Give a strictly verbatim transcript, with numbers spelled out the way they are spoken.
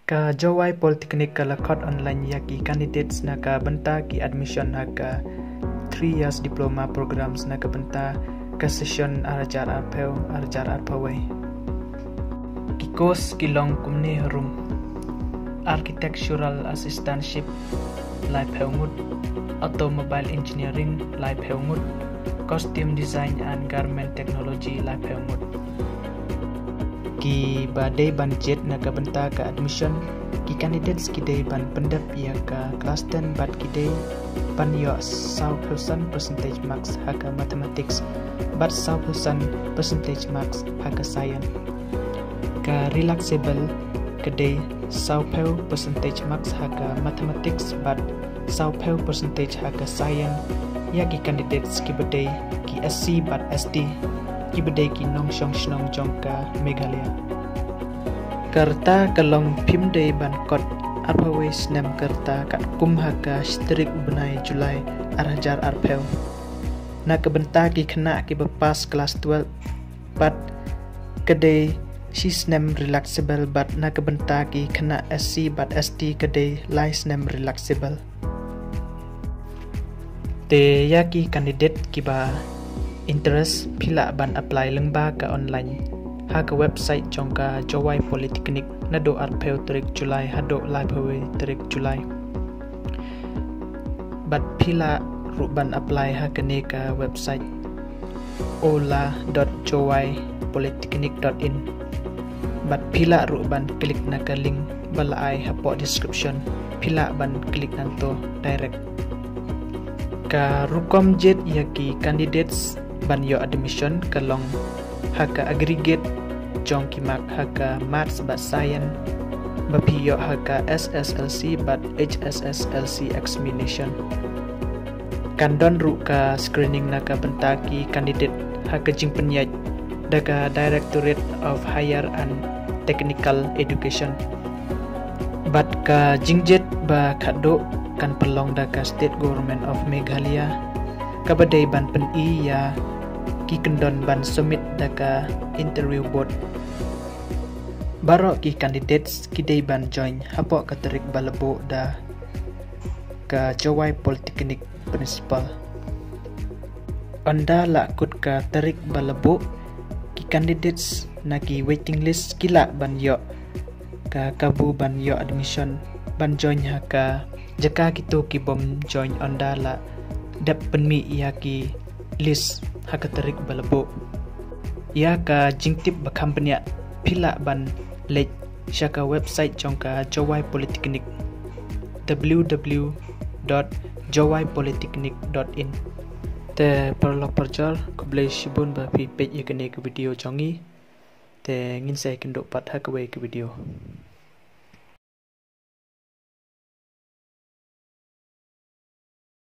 Ka Jowai Polytechnic ka la khot online ïa ki candidates na ka bynta ki admission ha ka three years diploma programs na ka bynta ka session ar hajar arphew ar hajar arphew wei. Ki course ki long kumne harum: Architectural Assistantship laiphew ngut, Automobile Engineering laiphew ngut, Costume Design and Garment Technology laiphew ngut. Ki ba dei ban jied na ka bynta ka admission, ki candidates ki dei ban pyndep ïa ka class ten bad ki dei ban ïoh sawphew san percentage marks ha ka mathematics bad sawphew san percentage marks ha ka science. Ka relaxable ka dei sawphew percentage marks ha ka mathematics bad sawphew percentage ha ka science ïa ki candidates ki ba dei ki S C bad S T, ki ba dei ki nongshong shnong jong ka Meghalaya. Ka rta ka long phim dei ban kot arphew wei snem ka rta katkum ha ka shi tarik u bnai July ar hajar arphew. Na ka bynta ki khynnah ki ba pass class twelve bad ka dei shi snem relaxable bad na ka bynta ki khynnah S C bad S T ka dei lai snem relaxable. Te ïa ki candidate ki ba interest phi lah ban apply lyngba ka online ha ka website jong ka Jowai Polytechnic naduh arphew tarik July haduh laiphew wei tarik July. Bad phi lah ruh ban apply ha kane ka website ola dot jowai polytechnic dot in. Bad phi lah ruh ban click na ka link ba la ai hapoh description, phi lah ban click nangto direct. Ka rukom jied ïa ki candidates ban ïoh admission ka long ha ka aggregate jong ki mark ha ka maths bad science ba phi ïoh ha ka S S L C bad H S S L C examination. Kan don ruh ka screening na ka bynta ki candidate ha ka jingpynïaid da ka Directorate of Higher and Technical Education. Bad ka jingjied ba khadduh kan pynlong da ka State Government of Meghalaya, ka ba dei ban pyni ïa ki kyndon ban submit da ka interview board. Baroh ki candidates ki dei ban join hapoh ka tarik ba la buh da ka Jowai Polytechnic principal. Ynda la kut ka tarik ba la buh, ki candidates na ki waiting list ki lah ban ïoh ka kabu ban ïoh admission ban join ha ka jaka kito ki bym join ynda la dep pynmih ïa ki list ha ka tarik ba la buh. Ïa ka jingtip ba kham bniah phi lah ban leit sha ka website jong ka Jowai Polytechnic, w w w dot jowai polytechnic dot in. Te paralok parajor, khublei shibun ba phi peit ïa kane ka video jong ngi. Te ngin sa ïakynduh pat ha kawei ka video.